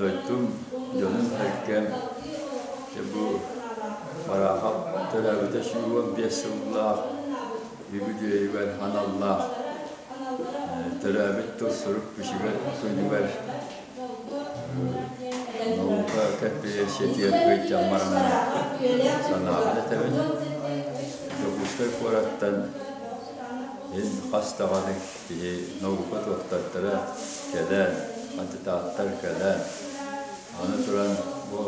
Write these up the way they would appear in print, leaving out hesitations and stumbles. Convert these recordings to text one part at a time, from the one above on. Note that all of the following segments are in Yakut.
Дойдум дьонун-сэргэм дьэ бу Бараахап төрөөбүтэ 115 сыллаах үбүлүөйүгэр аналлаах төрөөбүт тыл сурук бичигэр күнүгэр наука кэмпириэнсийэтигэр сылдьан баран санаабын этэбин. Дьокуускай куораттан мин хас даҕаны киһи наука дуоктардара кэлэн, хандьытааттар кэлэн, аны туран бу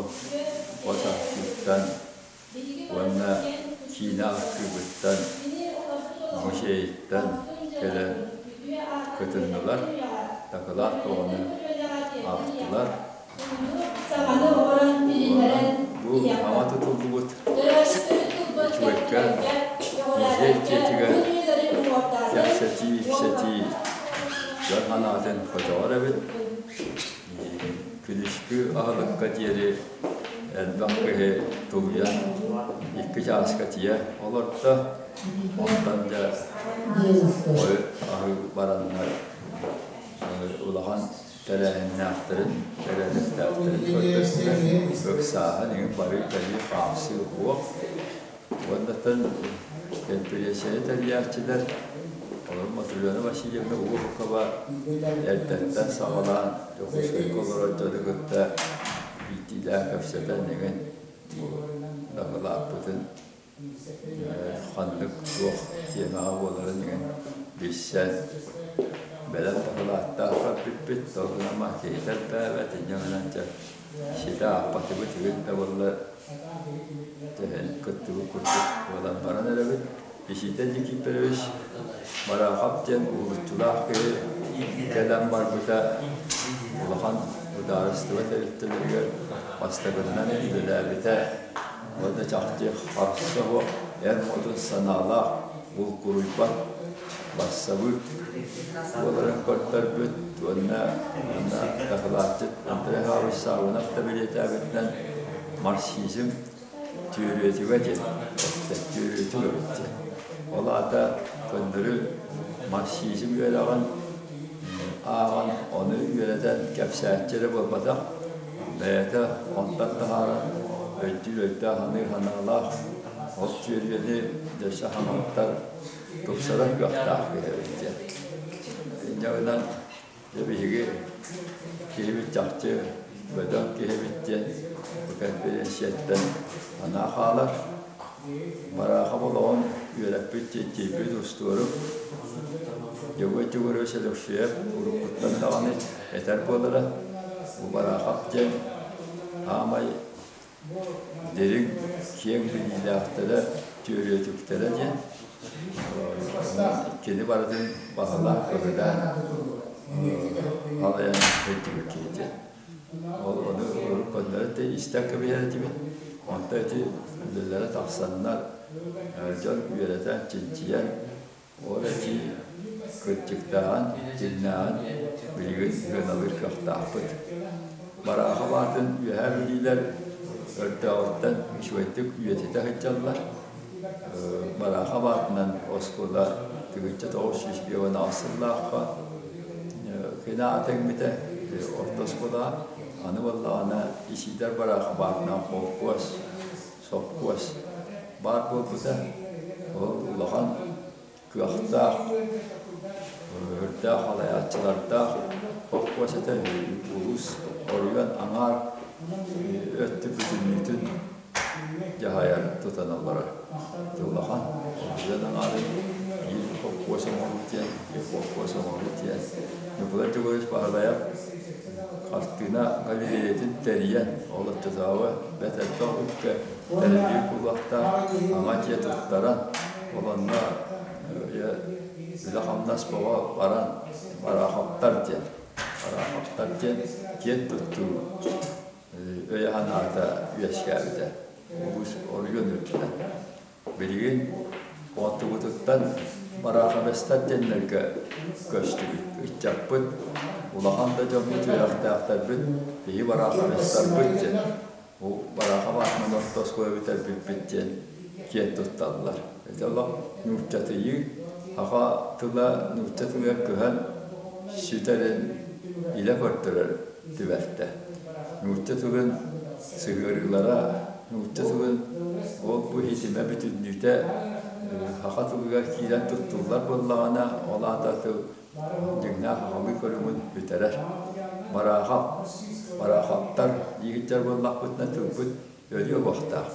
хос архыыптан уонна киинэ архыыбыттан, музейыттан кэлэн кытыннылар, дакылаат бөҕөнү аахтылар. Бу саҥа тутуллубут үчүгэйкээн музей дьиэтигэр кэпсэтии-ипсэтии дьон санаатын көтөҕөр эбит. Күнүскү аһылыкка диэри элбэх киһи тулуйан икки чааска тиийэ олордо. Онтон дьэ хойут аһыы бараннар улахан тэрээһиннээхтэрин, бэрээдэктээхтэрин көрдөрдүлэр. Ыксааһын иҥин бары кэлии хаамсыы суох. Уоннаттан кэмпириэнсийэни тэрийээччилэр, олор Матрена Васильевна Уһукова эрдэттэн саҕалаан Дьокуускайга олорор дьону кытта иитиилээх кэпсэтэн иҥин дакылааппытын ханнык туох тиэмэҕэ буоларын иҥин билсэн бэлэм дакылааттаах барбыппыт. Ол гынан баран киһитэ элбээбэт, инньэ гынан дьэ ситэ аахпатыбыт үгүн да буоллар түһэн кыттыбыт курдук буолан баран эрэбит. Исиитэ Никифорович Бараахап диэн уһулуччулаах киһи кэлэн барбыта улахан судаарыстыба тэрилтэлэригэр бастакыннан үлэлээбитэ уонна чахчы харса суох эр модун санаалаах булкуруйбат бассабыык буоларын көрдөрбүт уонна уонна дакылаатчыт Андрей Михайлович Саввинов да бэлиэтээбитинэн марксизм түөрүөтүгэ диэн түөрүөтүк эбит диэн. Ол аата көннөрү марксизм үөрэҕин ааҕан, ону үөрэтэн кэпсээччи эрэ буолбатах, бэйэтэ онтон таһааран өйдүүр өйдөөх аныыр санаалаах, ол түөрүйэни өссө хаҥаттар, тупсарар кыахтаах киһи эбит диэн. Инньэ гынан дьэ биһиги киһибит чахчы бөдөҥ киһибит диэн бу кэмпириэнсийэттэн анаа хаалар. Бараахап олоҕун үөрэппит чинчийбит устуорук Дьөгүөр Дьөгүөрүс Өлөксүйэп уруккуттан даҕаны этэр буолара. Бу Бараахап диэн аамай дириҥ, киэҥ билиилээхтэрэ, түөрүөтүктэрэ диэн кини барытын баһылаан-көһүлээн салайан сылдьыбыт киһи диэн. Ол ону көннөрү да истэн кэбиһэр этибит. Онтон ити үлэлэрэ тахсаннар дьон үөрэтэн, чинчийэн Ол этии кырдьыктааҕын, дьиҥнээҕин билигин сыаналыыр кыахтаахпыт. Бараахап аатын Үөһээ Бүлүүлэр өрдөөҕүттэн үчүгэйдик үйэтитэ сылдьаллар. Бараахап аатынан оскуола 1958 сыллаахха кини аата иҥмитэ орто оскуолаҕа. Аны буоллаҕына Исиидэр Бараахап аатынан холкуос, сопхуос баар буолбута. Ол улахан кыахтаах, үрдээх салайааччылардаах холкуос этэ. Улуус оруйан аҥаар өттү бүтүннүүтүн дьаһайан тутан олорор. Улахан оруйан аҥаарын биир холкуос оҥоруу диэн, биир холкуос оҥоруу диэн. Ньукулай Дьөгүөрүс Баһылайап хартыына галереятын тэрийэн, ол оччотооҕу бэрт элбэх үпкэ тэриллии кулуохтаах саҥа дьиэ туттаран, ол онно үлэ-хамнас бөҕө баран Бараахаптар диэн, Бараахаптар диэн киэн туттуу өйө-санаата үөскээбитэ улуус оройуон үрдүнэн. Билигин онтубутуттан Бараахабестар диэннэргэ көстүбүт. Ыччаппыт, улахан да дьоммут үөрэхтээхтэрбит биһи Бараахабестарбыт диэн. Бу Бараахап аатынан орто оскуола бүтэрбиппит диэн киэн тутталлар. Ити олох нууччатыйыы, саха тыла нуучча тылыгар көһөн сүтэрин илэ көрдөрөр түбэлтэ. Нуучча тылын сыһыарыылара, нуучча тылын ол-бу ситимэ бүтүннүүтэ саха тылыгар киирэн туттуллар буоллаҕына, ол аата тыл дьиҥнээх сахалыы көрүҥүн бүтэрэр. Бараахап, Бараахаптар диэбиттэр буоллахпытына тылбыт өлүө уохтаах,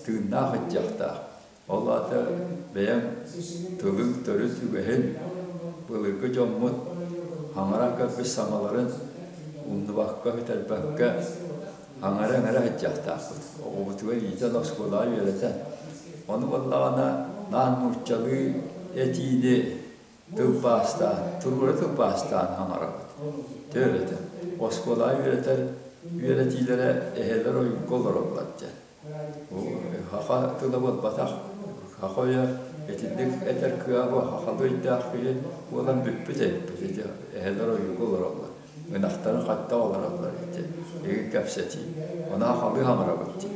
тыыннаах ыдьыахтаах. Ол аата бэйэҥ тылыҥ төрүт үгэһин, былыргы дьоммут хаҥаран көрбүт саҥаларын умнубакка, сүтэрбэккэ аҥара-аҥара сылдьыахтаахпыт. Оҕобутугар иитэн, оскуолаҕа үөрэтэн. Ону буоллаҕына, наан нууччалыы этиини тылбаастаан, туруора тылбаастаан хаҥарабыт. Төрөтө. Оскуолаҕа үөрэтэр үөрэтиилэрэ эһэлэр ойуурга олороллор диэн. Саха тыла буолбатах. Саха өйө итинник этэр кыаҕа сахалыы өйдөөх киһи буолан бүппүт эбиппит. Ити эһэлэр ойууга олороллор. Ынахтарын хатта олороллор ити. Игин кэпсэтии. Ону сахалыы хаҥарабыт дии.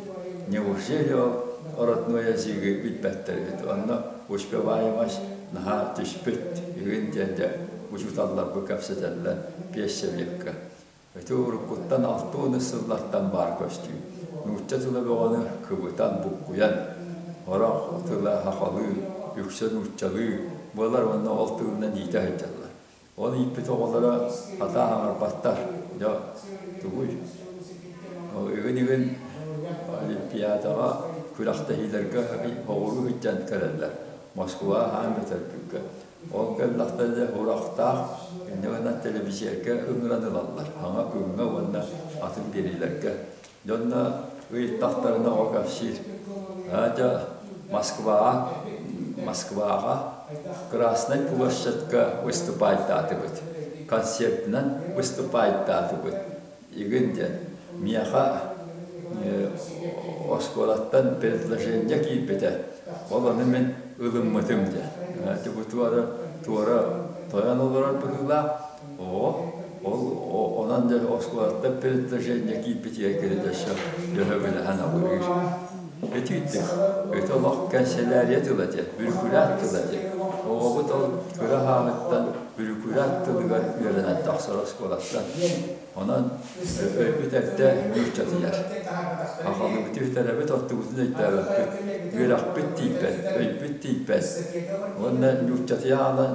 Неужели ол родной языгы билбэттэр эбит. Онно успеваемость наһаа түспүт. Игин диэн дьэ учууталларбыт кэпсэтэллэр пиэссэбиэккэ. Ити уруккуттан 60 сыллартан баар көстүү. Нуучча тыла бөҕөнү кыбытан, буккуйан, орох тыла сахалыы, үксэ нууччалыы буолар уонна ол тылынан иитэ сылдьаллар. Ол ииппит оҕолоро хата аҥарбаттар. Дьэ, тугуй? Ыгын-ыгын Олимпиадаҕа күрэхтэһиилэргэ оҕуруу сылдьан кэлэллэр. Москва аһаан бүтэрбиккэ. Ол кэллэхтэринэ урахтаах инньэ гынан тэлэбисиэргэ ыҥыран ылаллар, саҥа күҥҥэ уонна атын биэриилэргэ. Дьонно ыйыттахтарына оҕо кэпсиир: «Аа дьэ, Москваҕа, Москваҕа Красная площадька выступайдаатыбыт, концертынан выступайдаатыбыт» игин диэн. Миэхэ оскуолаттан предложение киирбитэ, ол ону мин ылыммытым диэн. Ити бу туора, туора тойон олорор быһыылаах, оо, ол онон дьэ оскуолаттан предложение киирбитигэр кини өссө дьөһөгөлөһөн абырыыр. Итиитик, ити олох кэнсэлээрийэ тыла диэн, бүрүкүрээт тыла диэн. Оҕобут ол кыра сааһыттан бүрүкүрээт тылыгар үөрэнэн тахсар оскуолаттан. Онон өйбүт эрдэ нууччатыйар. Сахалыыбыт үтэрэбит, оттубутун өйдөөбөппүт. Үөрэхпит тиийбэт, өйбүт тиийбэт. Уонна нууччатыйа аалан,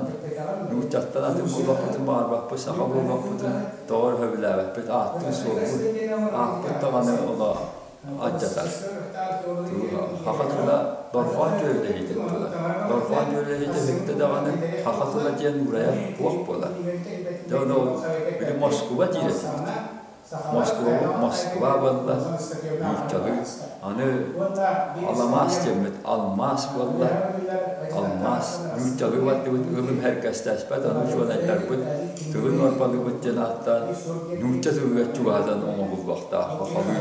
нууччаттан атын буолбаппытын баҕарбаппыт, саха буолбаппытын тоҕо эрэ сөбүлээбэппит, ааттыын-суоллуун ааппыт даҕаны оло алдьатар. Саха тыла дорҕоон дьүөрэлэһиитин тыла. Дорҕоон дьүөрэлэһиитэ бүттэ даҕаны саха тыла диэн уурайар туох буолар. Дьэ ону били Москуба диир этибит. Москва, Москва буолла, нууччалыы. Аны аламаас диэммит алмаас буолла, алмаас нууччалыы бардыбыт ылым хэркэстэспэт, аны учуонайдарбыт тылын уорбалыыбыт диэн ааттаан нуучча тылыгар чугаһатан оҥоһуллуохтаах сахалыы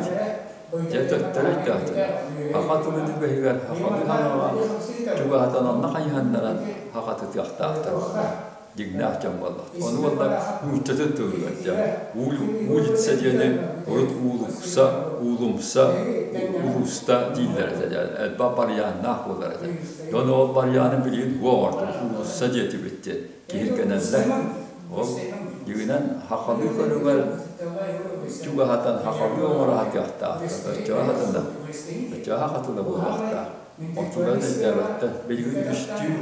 дьэ төттөрү өйдөөхтүнэ саха тылын үгэһигэр сахалыы хаҥаҕа чугаһатан онно хайыһаннаран сахатытыахтаахтар дьиҥнээх дьон буолла. Ону буолла нууччатын тылыгар дьэ улица диэни урут уулукса, уулумса, улууста дииллэр этэ дьэ элбэх барыйааннаах буолар этэ. Дьон ол барыйааны билигин уоҕар уулусса диэтибит диэн киһиргэнэллэр. Ол дьиҥинэн сахалыы көрүҥэр чугаһатан сахалыы оҥоро сатыахтаахтар. Оччоҕо сатана, оччоҕо сахатына буолуохтаах. Онтуларын өйдөөбөттөр. Билигин үстүү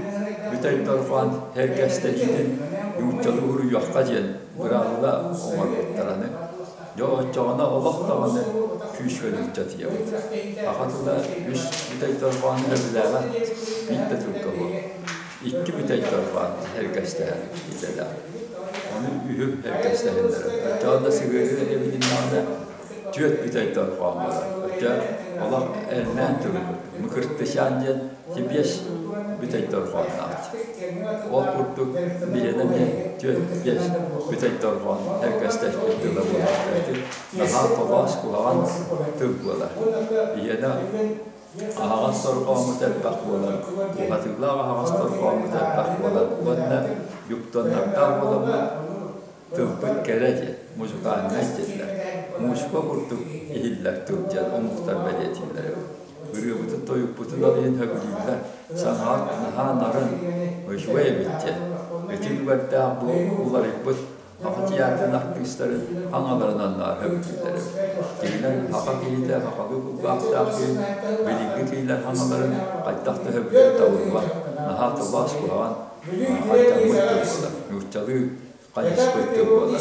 бүтэй дорҕоон сэргэстэһиитин нууччалыы уруйуохха диэн быраабыла оҥорбуттараны. Дьэ оччоҕуна олох даҕаны күүскэ нууччатыйабыт. Саха тыла үс бүтэй дорҕоону сөбүлээбэт, биир да тылга буол. Икки бүтэй дорҕоон сэргэстэһэр идэлээх. Ону үһү сэргэстэһиннэрэр. Оччоҕо да сыһыарыы эбилиннэҕинэ түөрт бүтэй дорҕоон буолар. Оччо олох элмээн тылы курдук. Мыкыртычаан диэн тибиэс бүтэй дорҕоонноох. Ол курдук биһиэнэ эмиэ түөрт биэс бүтэй дорҕоон сэргэстэспит тыла буолар. Ити наһаа толоос куһаҕан тыл буолар. Биһиэнэ аһаҕас дорҕооммут элбэх буолан, уһатыылаах аһаҕас дорҕооммут элбэх буолан уонна юктоннардаах буоламмыт тылбыт кэрэ диэн, музыкальнай дииллэр. Музыка курдук иһиллэр тыл диэн омуктар бэлиэтииллэр эбит. Ырыабытын, тойукпутун ал иһин сөбүлүүллэр. Санаат наһаа нарын, үчүгэй эбит диэн. Ити үлүгэрдээх бу уларыйбыт. Саха театрын артыыстарын хаҥаларынан наар сөбүлүүллэр эбит. Кинилэр саха киһитэ сахалыы кулгаахтаах киһи билиҥҥи кинилэр хаҥаларын хайдах да сөбүлүүр табыллыбат, наһаа тылбаас куһаҕан, алдьаммыт тыл буолар, нууччалыы хайыспыт тыл буолар.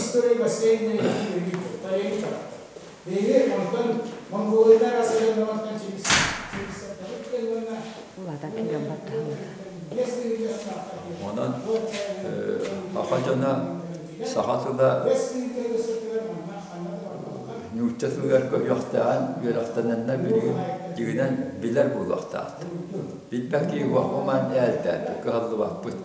Онон саха дьоно саха тыла нуучча тылыгар көһүөхтээҕин үөрэхтэнэннэр билигин дьиҥинэн билэр буолуохтаахтар. Билбэт киһи уохумаан ээлдээппит, кыһаллыбаппыт.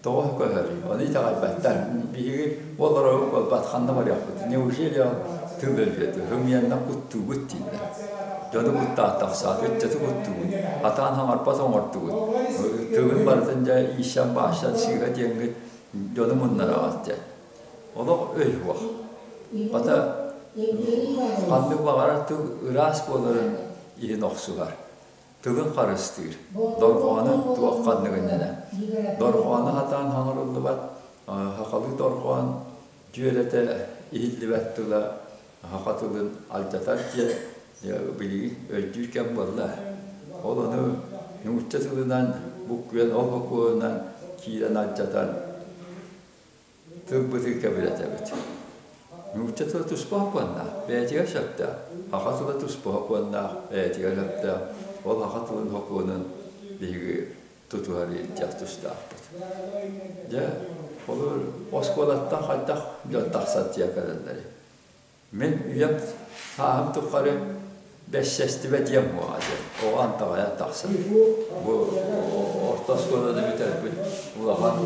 Тоҕо көһөрүй? Ону итэҕэйбэттэр. Биһиги олоробут буолбат, ханна барыахпыт? Неужели ол тыл өлбөтө? Һымыйанна куттуубут дииллэр. Дьону куттаан тахсаат, ыччаты куттуубут. Хатаан хаҥарбат оҥордубут. Тылын барытын дьэ ииссэн-баассан сыыһа диэҥҥит дьону муннараҕыт диэн. Олох өй суох. Хата ханнык баҕарар тыл ыраас буоларын иһин охсуһар. Тылын харыстыыр, дорҕоону туох ханнык иннинэ. Дорҕоону сатаан хаҥырыллыбат, сахалыы дорҕоон дьүөрэтэ иһиллибэт тыла саха тылын алдьатар диэн билигин өйдүүр кэм буолла. Ол ону нуучча тылынан буккуйан ол бокуонунан киирэн алдьатан Тылбытын кэбирэтэбит. Нуучча тыла туспа сокуоннаах, бэйэтигэр сөптөөх. Саха тыла туспа сокуоннаах, бэйэтигэр сөптөөх. Ол саха тылын сокуонун биһиги тутуһар илдьиэх тустаахпыт. Дьэ, холобур, оскуолаттан хайдах дьон тахсар дьиэ кэлэллэрий? Мин үйэм сааһым тухары бэссэстибэ диэн буола диэн оҕо антаҕайан тахсар. Бу орто оскуоланы бүтэрбит улахан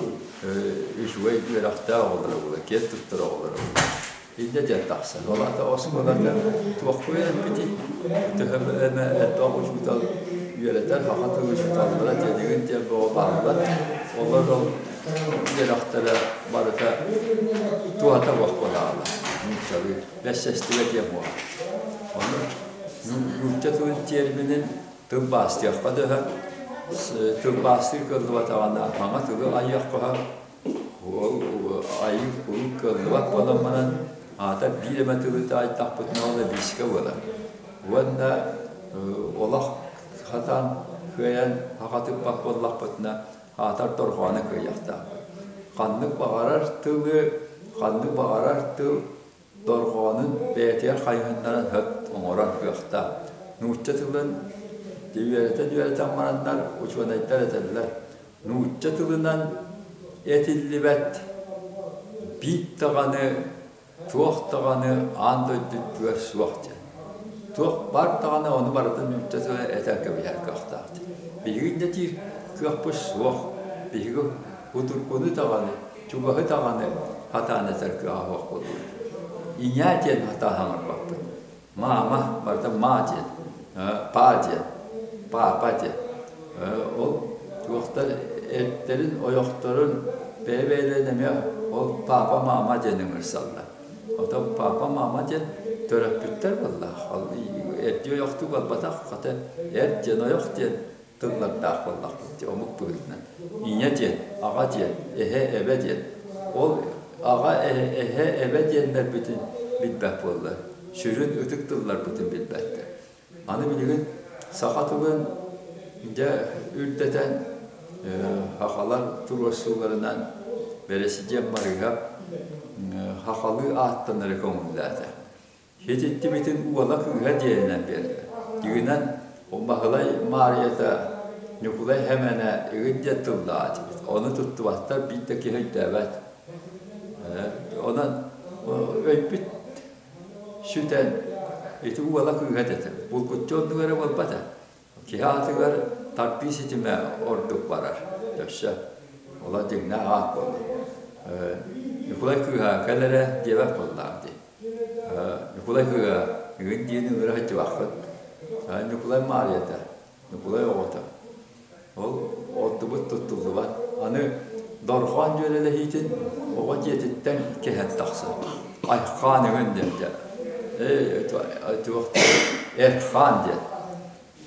үчүгэй үөрэхтээх оҕолоро буолар, киэн туттар оҕолоро буолар. Инньэ диэн тахсар. Ол аата оскуолата туохха үөрэммитий? Төһө эмэ элбэх учуутал үөрэтэр, саха тыл учууталлара диэнигин диэн бөҕө бааллар. Олор ол үөрэхтэрэ барыта туһата суох буолаҕалар нууччалыы бэссэстибэ диэн буолар. Ону нуучча тылын терминин тылбаастыахха дөһө тылбаастыыр кыаллыбатаҕына саҥа тылы айыахха ол айыы куруук кыаллыбат буолан баран аата биир эмэ тылы таайдахпытына ол эбиискэ буолар. Уонна олох хатаан кыайан хахатыппат буоллахпытына аатар дорҕооно кыайыахтаахпыт. Ханнык баҕарар тылы, ханнык баҕарар тыл дорҕоонун бэйэтигэр хайыһыннаран сөп оҥорор кыахтаах. Нуучча тылын үөрэтэн-үөрэтэн бараннар учуонайдар этэллэр, нуучча тылынан этиллибэт биир даҕаны туох даҕаны аан дойду үрдүгэр суох диэн. Туох баар даҕаны ону барытын нуучча тыла этэн кэбиһэр кыахтаах диэн. Биһиги инньэ диир кыахпыт суох. Биһиги утургуну даҕаны, чугаһы даҕаны сатаан этэр кыаҕа суох буоллубут. Ийээ диэн сатаан саҥарбаппыт. Маама барыта маа диэн, паа диэн, паапа диэн. Ол туохтар эрдэрин, ойохторун бэйэ-бэйэлэрин эмиэ ол паапа-маама диэн ыҥырсаллар. Оттон паапа-маама диэн төрөппүттэр буоллаах. Ол эрдии ойохтуу барбатах, хата эр диэн, ойох диэн тыллардаах буоллахпыт дии, омук быһыытынан. Ийэ диэн, аҕа диэн, эһэ, эбэ диэн. Ол аҕа, эһэ, эбэ диэннэрбитин билбэт буолла. Сүрүн ытык тылларбытын билбэттэр. Аны билигин саха тылын дьэ үрдэтэн сахалар туруорсууларынан бэрэсидьиэн Барыыһап сахалыы ааттанары көҥүллээтэ. Ититтибитин уола кыыһа диэнинэн биэрдэ. Дьиҥинэн, Баһылай Маарыйата Ньукулай Сэмэнэ игин диэн тыллаах этибит. Ону туттубаттар, биир да киһи өйдөөбөт. Онон өйбүт сүтэн ити уола кыыһа этэ. Булгуччу оннук эрэ буолбата. Киһи аатыгар тардыы ситимэ ордук барар. Өссө ола дьиҥнээх аат буолла. Ньукулай кыыһа кэл эрэ диэбэт буоллаҕым дии. Ньукулай кыыһа ыгын диэни ыҥыра сылдьыбаккын. Ньукулай Маарыйата, Ньукулай оҕото. Ол ордубут туттуллубат. Аны дорҕоон дьүөрэлэһиитин оҕо дьиэтиттэн кэһэн тахсар. Айхаан ыгын диэн дьэ. Туох Эрхаан диэн.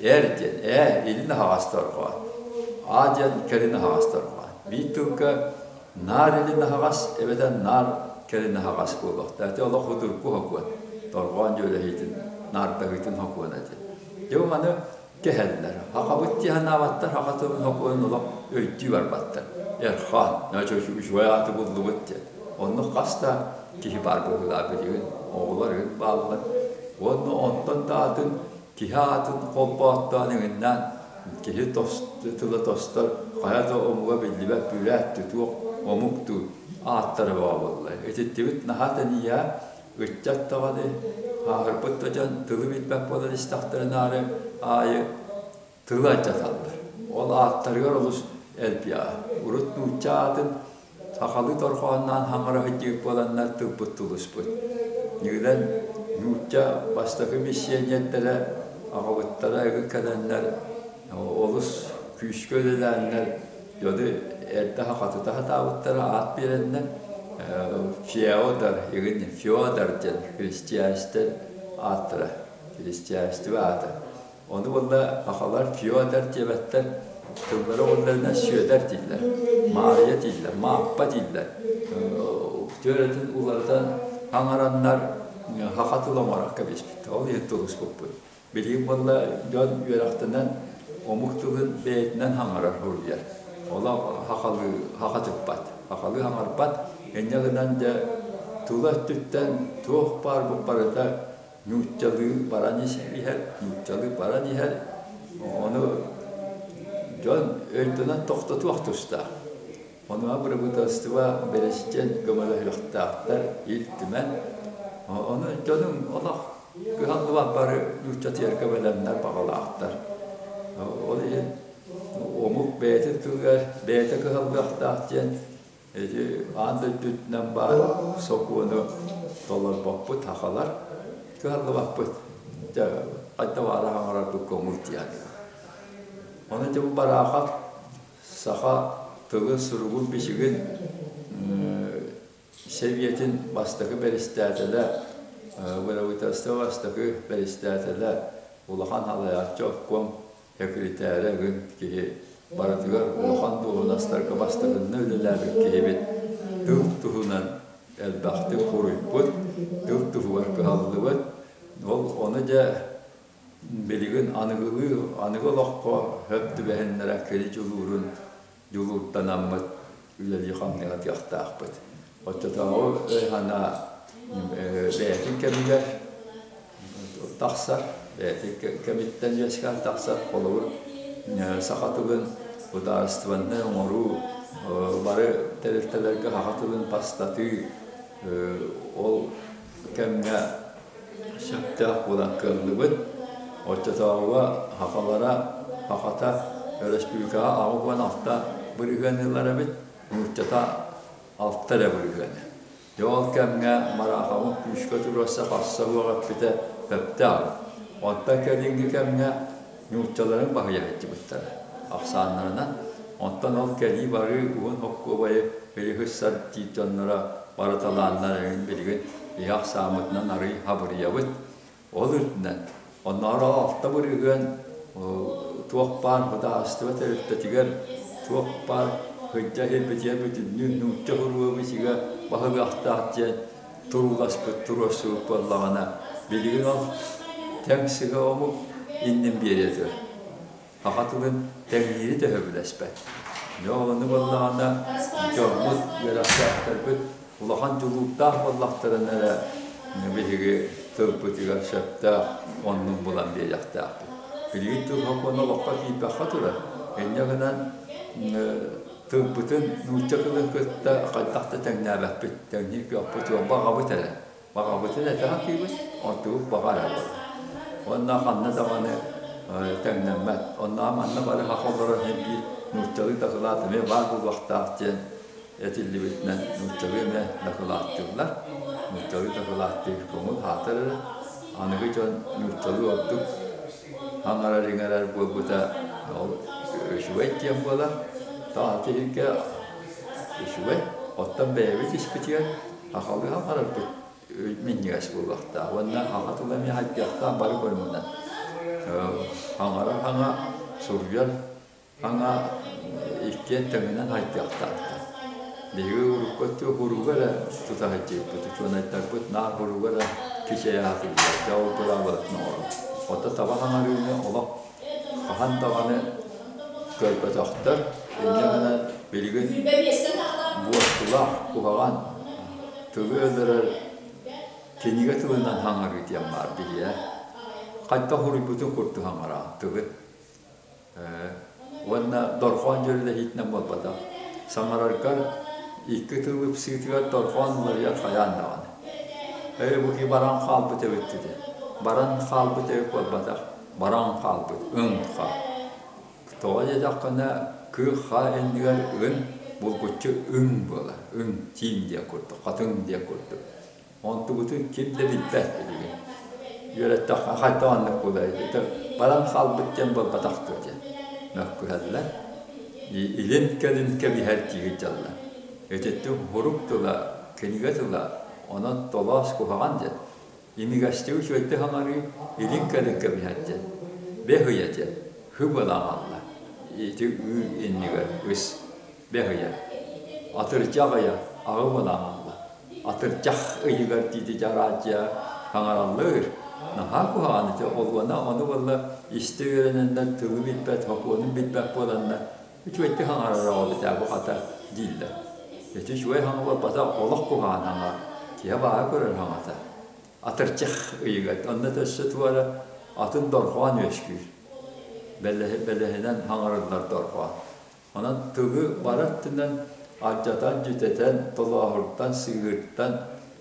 Эр диэн ээ илин аһаҕас дорҕоон. А диэн кэлин аһаҕас дорҕоон. Биир тылга наар илин аһаҕас эбэтэр наар кэлин аһаҕас буолуохтаах. Ити олох судургу сокуон. Дорҕоон дьүөрэлэһиитин, наардаһыытын сокуона ити. Дьэ маны кэһэллэр. Сахабыт дии санаабаттар, саха тылын сокуонун олох өйдүү барбаттар. Эрхаан, үчүгэй ааты буллубут диэн. Оннук хас да киһи баар быһыылаах билигин, оҕолор ыгын бааллар. Уонна онтон да атын киһи аатын холбооттоон иҥиннээн киһи тыла тостор, хайа да омуга биллибэт бүрээт тутуох омук дуу ааттара баҕабыллар. Ититтибит наһаа тэнийээ, ыччат даҕаны ааһырбыт да дьон тылы билбэт буолан истэхтэрин аары аайы тылы алдьаталлар. Ол ааттарыгар олус элбиэҕэ. Урут нуучча аатын сахалыы дорҕоонноон хаҥара сылдьыбыт буоланнар тылбыт тулуспут. Ньыгынан нуучча бастакы миссионердэрэ аҕабыттара ыгы кэлэннэр олус күүскэ үлэлээннэр дьону эрдэ хатыта сатаабыттара аат биэрэннэр Феодор, игин Федор диэн христианство ааттара, христианство аата. Ону буолла сахалар Федор диэбэттэр, тыллара уолларынан Сүөдэр дииллэр, Маарыйа дииллэр, Мааппа дииллэр. Түөрэтин уларытан хаҥараннар саха тыл оҥорон кэбиспиттэр. Ол иһин тулуспуппут. Билигин буолла дьон үөрэхтэнэн омук тылын бэйэтинэн хаҥарар суруйар. Олох сахалыы сахатыппат, сахалыы хаҥарбат. Инньэ гынан дьэ тыла өттүттэн туох баар бу барыта нууччалыы баран иһэр, нууччалыы баран иһэр. Ону дьон өйдөнөн тохтотуох тустаах. Онуоха бырабыыталыстыба бэрэсидьиэн көмөлөһүөхтээхтэр, Ил Түмэн. Ону дьонуҥ олох кыһаллыбат бары нууччатыйарга бэлэмнэр, баҕалаахтар. Ол иһин омук бэйэтин тылыгар бэйэтэ кыһаллыахтаах диэн ити аан дойду үрдүнэн баар сокуону толорбоппут сахалар кыһаллыбаппыт. Дьэ, хайда баара хаҥарарбыт көҥүл диэн. Ону дьэ бу Бараахап саха тылын суругун-бичигин Сэбиэтин бастакы бэрэстээтэлэ, бырабыыталыстыба бастакы бэрэстээтэлэ, улахан салайааччы обком сэкиритээрэ ыгын киһи барытыгар улахан дуоһунастарга бастакынна үлэлээбит киһибит тыл туһунан элбэхтик суруйбут, тыл туһугар кыһаллыбыт. Ол ону дьэ билигин аныгылыы аныгы олоххо сөп түбэһиннэрэ кини дьулуурун дьулуурданаммыт үлэлии-хамныы сатыахтаахпыт. Оччотооҕу өй-санаа бэйэтин кэмигэр тахсар, бэйэтин кэмиттэн үөскээн тахсар. Холобур, саха тылын судаарыстыбаннай оҥоруу, бары тэрилтэлэргэ саха тылын бастатыы ол кэмҥэ сөптөөх буолан кыаллыбыт. Оччотооҕуга сахалара сахата өрөспүүбүлүкэҕэ 86 бырыһыан ылар эбит, нууччата 6 эрэ бырыһыаны. Дьэ ол кэмҥэ Мараахабын күүскэ туруорса харса суох эппитэ сөптөөх. Онтон кэлиҥҥи кэмҥэ нууччаларын баһыйа сылдьыбыттара ахсааннарынан. Онтон ол кэлии-барыы уһун хоккуобайы ыйыһыссар диир дьонноро барыталааннар эҥин билигин иһэ ахсааммытынан арыый хабырыйабыт. Ол үрдүнэн оннооҕор 6 бырыһыан туох баар судаарыстыба тэрилтэтигэр туох баар сылдьа иһирбитигэр бүтүннүү нуучча суруга-бичигэ баһылыахтаах диэн турууласпыт туруорсубут буоллаҕына, билигин ол тэҥ сыһа омук иннин биэриэ дуо? Саха тылын тэҥниири төһө билэспэт. Дьэ ону буоллаҕына дьоммут, үөрэхтээхтэрбит улахан дьулуурдаах буоллахтарына эрэ биһиги тылбытыгар сөптөөх оннун булан биэриэхтээхпит. Билигин тыл сокуона олоххо киирбэххэ турар. Инньэ гынан тылбытын нуучча тылын кытта хайдах да тэҥнээбэппит, тэҥниир кыахпыт суох, баҕабыт эрэ. Баҕабытын этэ сатыыбыт, онтубут баҕа эрэ буолар. Уонна ханна даҕаны тэҥнэммэт. Оннооҕор манна бары саха олорор иһин биир нууччалыы дакылаат эмиэ баар буолуохтаах диэн этиллибитинэн нууччалыы эмиэ дакылааттыыллар. Нууччалыы дакылааттыыр көҥүл аатар эрэ. Аныгы дьон нууччалыы ордук аҥарар-иҥэрэр буолбута ол үчүгэй диэн буолар. Таһа иһиргэ үчүгэй. Оттон бэйэбит испитигэр сахалыы хаҥарарбыт минньигэс буолуохтаах уонна саха тыла эмиэ хайдыахтаах бары көрүҥүнэн. Хаҥарар хаҥа, суруйар хаҥа иккиэн тэҥинэн хайдыахтаахтар. Биһиги урукку өттүгэр һурууга эрэ тута сылдьыбыппыт, учуонайдарбыт наар һурууга эрэ кичэйэ сатыыллар, дьэ ол быраабылатын оҥорон. Оттон таба хаҥарыыны олох хаһан даҕаны көрбөтөхтөр, инньэ гынан билигин буортулаах, куһаҕан тылы өлөрөр кинигэ тылынан хаҥарыы диэн баар биһиэ. Хайдах уруйбутун курдук хаҥараҕын тылы. Уонна дорҕоон дьүөрэлэһиитинэн буолбатах. Саҥараргар икки тыл ыпсыытыгар дорҕоон уларыйар хайаан даҕаны. Ээ, бу киһи баран хаалбыт эбит диде. Баран хаалбыт эбит буолбатах. Баран хаалбыт. Ын-ха. Тоҕо диэтэххинэ, кы-ха иннигэр ын булгуччу ыҥ буолар. Ыҥ, тииҥ диэн курдук, хатыҥ диэн курдук. Онтубутун ким да билбэт билигин. Үөрэттэххэ хайдах оннук буолар ити баран хаалбыт диэн буолбатах дуо диэн мөккүһэллэр. Илин-кэлин кэбиһэр дии сылдьаллар. Ититтик сурук тыла, кинигэ тыла, онон толоос куһаҕан диэн. Имигэстик үчүгэйдик саҥарыы илин-кэлин кэбиһэр диэн. Бэһ ыйа диэн. Һы буолан хаалла. Ити ыы иннигэр ыс. Бэһ ыйа. Атырдьах ыйа аҕы буолан хаалла. Атырдьах ыйыгар диити дьараадьыйа хаҥараллыыр. Наһаа куһаҕан ити олуона ону буолла истэ үөрэнэннэр тылы билбэт, сокуонун билбэт буоланнар үчүгэйдик хаҥарар оҕо эбит бу хата дииллэр. Ити үчүгэй хаҥа буолбатах олох куһаҕан хаҥа, киһи абааһы көрөр хаҥата. Атырдьах ыйыгар онно өссө туора атын дорҕоон үөскүүр. Бэлэһинэн хаҥарыллар дорҕоон. Онон тылы бары өттүнэн алдьатан, дьүтэтэн, толооһурдан, сыыһыртан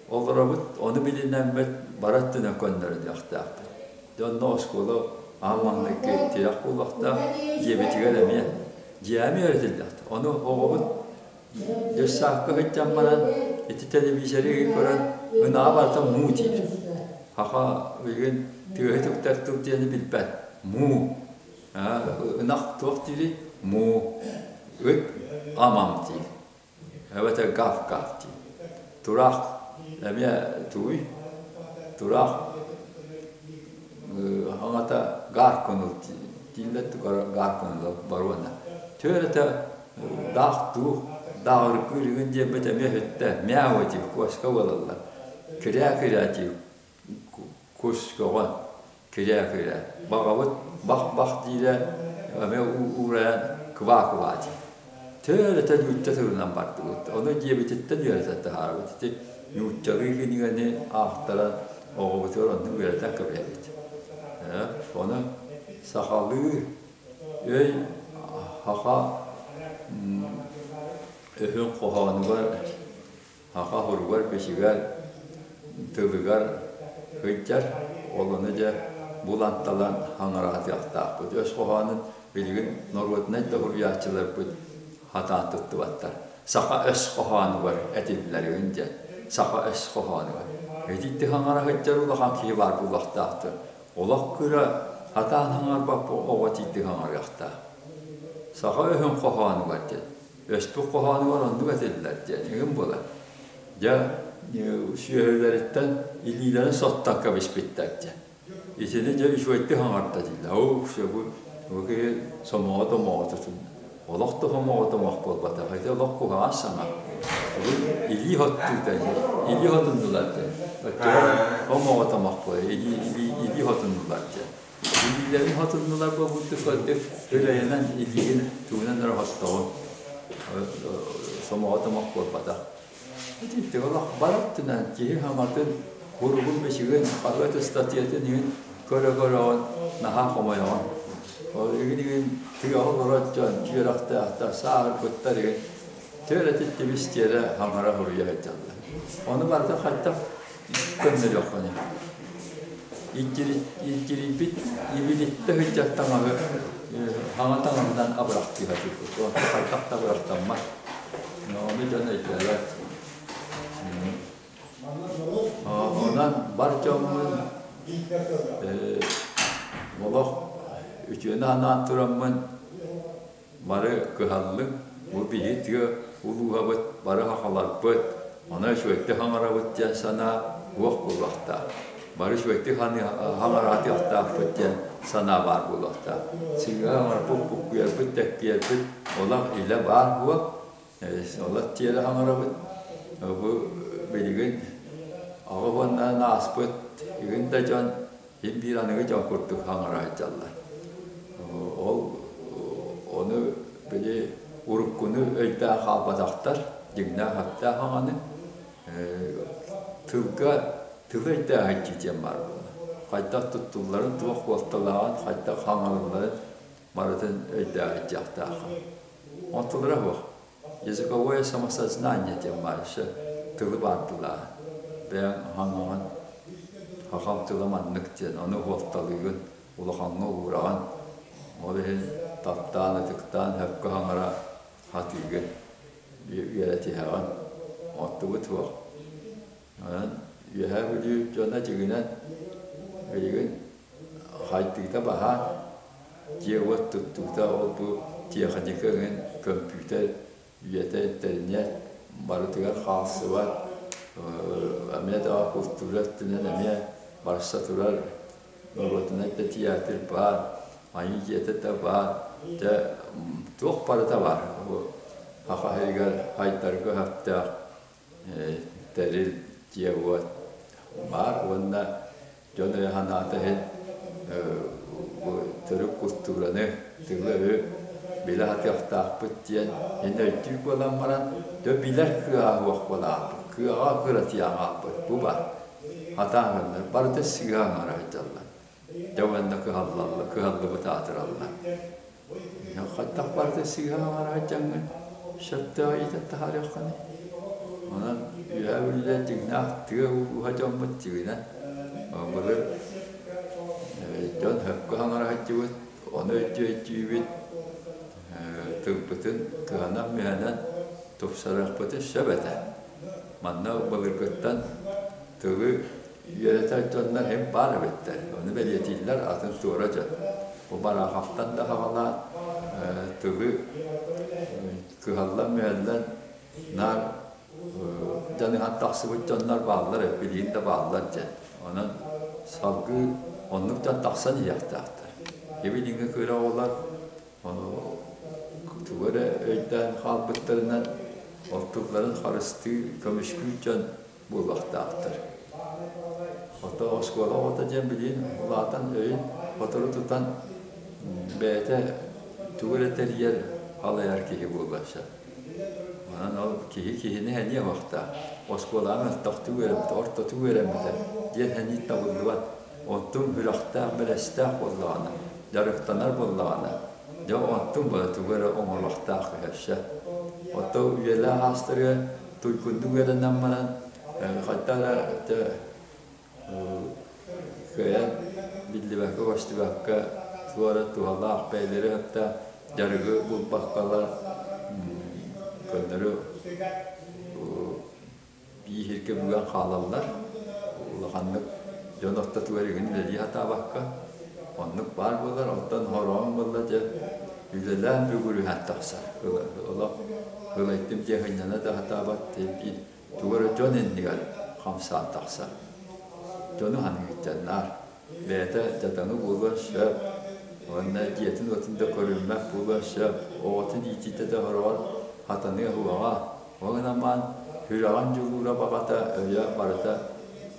олоробут, ону билинэммит бары өттүнэн көннөрүнүөхтээхпит. Дьэ онно оскуола аан маҥнайгы тирэх буолуохтаах, дьиэбитигэр эмиэ. Дьиэҕэ үөрэтиллиэхтээх. Ону оҕобут дьыссаакка сылдьан баран ити телевизоры көрөн ынаҕа барыта муу диир. Саха билигин тыаһы түктэр тыл диэни билбэт. Муу. Ынах туох диирий? Муу, ыт амам диир. Эбэтэр гав-гав диир. Тураах эмиэ тугуй? Тураах аҥата гааркунул дииллэр гааркунул боруона. Түөрэтэ даах дуух дааҕыргыыр игин диэммит эмиэ сүттэ. Мяу диир, куоска буолаллар. Кирээ-кирээ диир, кус көҕөн. Кирээ-кирээ. Баҕабыт бах-бах диирэ эмиэ уурайан кыбаа-кыбаа диир. Төрөтө нуучча тылынан бардыбыт. Ону дьиэбититтэн үөрэтэн таһаарабыт. Ити нууччалыы кинигэни аахтаран оҕобутугар оннук үөрэтэн кэбиһэбит. Ону сахалыы өй саха өһүн хоһоонугар Саха суругар-бичигэр, тылыгар сылдьар, ол ону дьэ булан-талан хаҥараатыахтаахпыт. Өс хоһоонун билигин норуодунай да суруйааччыларбыт сатаан туттубаттар. Саха өс хоһоонугар этиллэрин диэн, саха өс хоһоонугар. Итинти хаҥара сылдьар улахан киһи баар буолуохтаахтар. Олох кыра, сатаан хаҥарбат оҕо итинти хаҥарыахтаах. Саха өһүн хоһоонугар диэн. Өспүт хоһоонугар оннук этиллэр диэн игин буолар. Дьэ, сүөһүлэриттэн илиилэрин соттон кэбиспиттэр диэн. Итини дьэ үчүгэйдик хаҥарда дииллэр. Оо, бу бу киһи сомоҕо домоҕо тутунна. Олох да сомоҕо домох буолбатах. Ити олох куһаҕан саҥа. Илии хоттуута илии хотуннулар диэн. Оччоҕо сомоҕо домох буолар. Илии илии хотуннулар диэн. Илиилэрин хотуннулар буолбуттук көрдүк, ырайынан илиигин тугунан эрэ хостоҕун, сомоҕо томох буолбатах. Итинтик олох бар өттүнэн киһи хаматын, куругун-бичигин, хаһыат ыстатыйатын иһин көрө-көрөҕүн наһаа хомойоҕун. Ол игин-игин тыаҕа олорор дьон үөрэхтээхтэр, сааһырбыттар игин түөрэтиттибис тиэрэ хаҥара суруйа сылдьаллар. Ону барыта хайдах көннөрүөххүнүй? Илдьирийбит ибилиттэ сылдьар таҥаһы хаҥа таҥаһынан абырахтыы сатыырбыт. Онто хайдах да абырахтаммат. Ону дьон өйдөөбөт. Онон бар дьоммун олох үтүөнү анаан тураммын бары кыһаллыҥ, бу биһи тыа улууһабыт, бары сахаларбыт, онон үчүгэйдик хаҥарабыт диэн санаа суох буолуохтаах. Бары үчүгэйдик хаҥараатыахтаахпыт диэн санаа баар буолуохтаах. Сыыһа хаҥарбыт, буккуйарбыт, тэккийэрбит олох илэ баар буол. Олох тиэрэ хаҥарабыт. Бу билигин 80-нан ааспыт игин да дьон син биир аныгы дьон курдук хаҥара сылдьаллар. Ол ону били уруккуну өйдөөн хаалбатахтар, дьиҥнээх өптөөх хаҥаны тылга тылы өйдөөн диэн баар буолла. Хайдах туттулларын, туох суолталааҕын, хайдах хаҥарылларын барытын өйдөөн сылдьыахтааххын. Онтулара суох. Языковое самосознание диэн баар өссө тылы баардылаа. Бэйэҥ хаҥаҕын хахал тыла маннык диэн ону уолталыыгын, улахаҥҥа уураҕын. Ол иһин таптаан, ытыктаан сөпкө хаҥара сатыыгын, үөрэтиһэҕин. Оттубут суох. Онон Үөһээ Бүлүү дьоно дьиҥинэн билигин хайдыыта баһаан, дьиэ-уот туттуута ол-бу тиэхиньикэ эҥин, көмпүүтэр үйэтэ, интэриниэт барытыгар хаалсыбат, эмиэ даҕа култуура өттүнэн эмиэ барса турар норуотунай да тыйаатыр баар, айыы дьиэтэ да баар, дьэ туох барыта баар. Бу Саха сиригэр хайдарга сөптөөх тэрил, дьиэ-уот баар уонна дьон өйө-санаата иһин бу төрүт култуураны, тылы-өһү билэ сатыахтаахпыт диэн ин өйдүүр буолан баран, дьэ билэр кыаҕа суох буолаахпыт, кыаҕа кыратыйан хаалбыт бу баар. Хатаан гыннар, барыта сыыһа аҥара сылдьаллар. Дьэ уонна кыһаллаллар, кыһаллыбыт аатыраллар. Хайдах барыта сыыһа аҥара сылдьаҥҥын сөптөөх иитэн таһаарыаххыный? Онон Үөһээ Бүлүүлэр дьиҥнээх тыа улууһа дьоммут дьиҥинэн былыр дьон сөпкө саҥара сылдьыбыт, ону өйдүү-өйдүүбүт, тылбытын кыһанан-мүһэнэн тупсарыахпытын сөп этэ. Манна былыргыттан тылы үөрэтэр дьоннор иһин баар эбиттэр. Ону бэлиэтииллэр атын туора дьон. Бу Бараховтан да саҕалаан тылы кыһаллан-мүһэллэн наар дьаныһан тахсыбыт дьоннор бааллар, билигин да бааллар диэн. Онон салгыы оннук дьон тахсан иһиэхтээхтэр. Ибилиҥҥи кыра оҕолор тугу эрэ өйдөөн хаалбыттарынан ол тылларын харыстыы, көмүскүүр дьон буолуохтаахтар. Ото оскуола оҕото диэн билигин улаатан өйүн сотору тутан бэйэтэ тугу эрэ тэрийэр, халайар киһи буолуон сөп. Онон ол киһи киһини сэниэ уохтаах. Оскуолаҕа мөлтөхтүк үөрэммитэ, ортотук үөрэммитэ диэн сэниир табыллыбат. Онтуҥ үрэхтээх, бэлэстээх буоллаҕына, дьарыктанар буоллаҕына, дьэ онтуҥ бары тугу эрэ оҥоруохтаах өссө. Оттон үйэлээх аастарыгар туйгуннук үөрэнэн баран, хайдах эрэ кыайан биллибэккэ-көстүбэккэ туох эрэ туһалаах бэйэлэрэ кытта дьарыгы булбаккалар көннөрү бииһиргэ бүгэн хаалаллар. Улаханнык дьон ортотугар игин үлэлии сатаабакка оннук баар буолар. Оттон хороон буолла дьэ үлэлээн бүгүрүһэн тахсар. Олох ылайдым диэн сынньана да сатаабат биир тугу эрэ дьон иннигэр хамсаан тахсар. Дьону ханыгыттаннаар. Бэйэтэ дьадаҥы буолуон сөп, уонна дьиэтин-уотун да көрүммэт буолуон сөп, оҕотун иитиитэ да хороҕор хатаныа суоҕа. Ол гынан баран сүрэҕин дьулуура баҕата, өйө барыта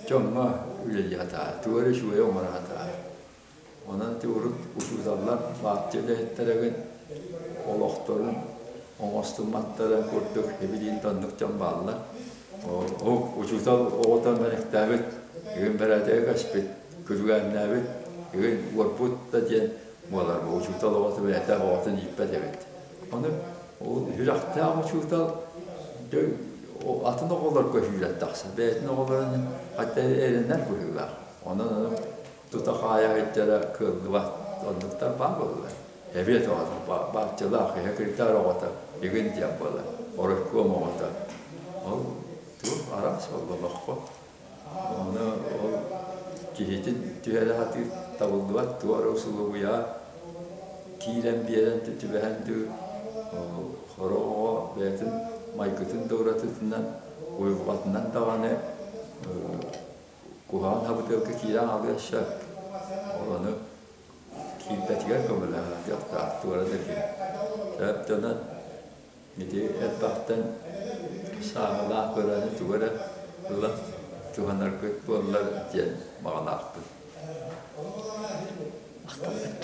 дьоҥҥо үлэлии сатаата, тугу эрэ үчүгэйи оҥоро сатаата. Онон ити урут учууталлар партия үлэһиттэрэгин олохторун оҥостумматтарын курдук эбилиин да оннук дьон бааллар. Ол учуутал оҕото мэниктээбит, игин бэрээдэги кэспит, күлүгээннээбит, игин уорбут да диэн буолар. Бу учуутал оҕото бэйэтэ оҕотун ииппэт эбит. Ону ол сүрэхтээх учуутал атын оҕолорго сүүрэн тахсар. Бэйэтин оҕолорун хата эрэнэр быһыылаах. Онон тута хаайа сылдьара кыаллыбат. Оннуктар баар буоллулар. Эбиэт оҕото, бааччылаах, секретарь оҕото, игин диэн буолар, оройкуом оҕото. Ол туох араас буолла олоххо. Ону ол киһитин түһэрэ сатыыр табыллыбат, туох эрэ усулуобуйаҕа киирэн биэрэн түбэһэн дуу, сорох оҕо бэйэтин майгытын да уратытынан, уйулҕатынан даҕаны куһаҕан хабытыалга киирэн хаалыан сөп. Ол ону киирбэтигэр көмөлөһө сатыахтаах, туора да киһи. Сөп дьонон Ити элбэхтэн сааһылаах көрөөнү тугу эрэ ылан туһанаргыт буоллар диэн баҕалаахпын. Махталбыт.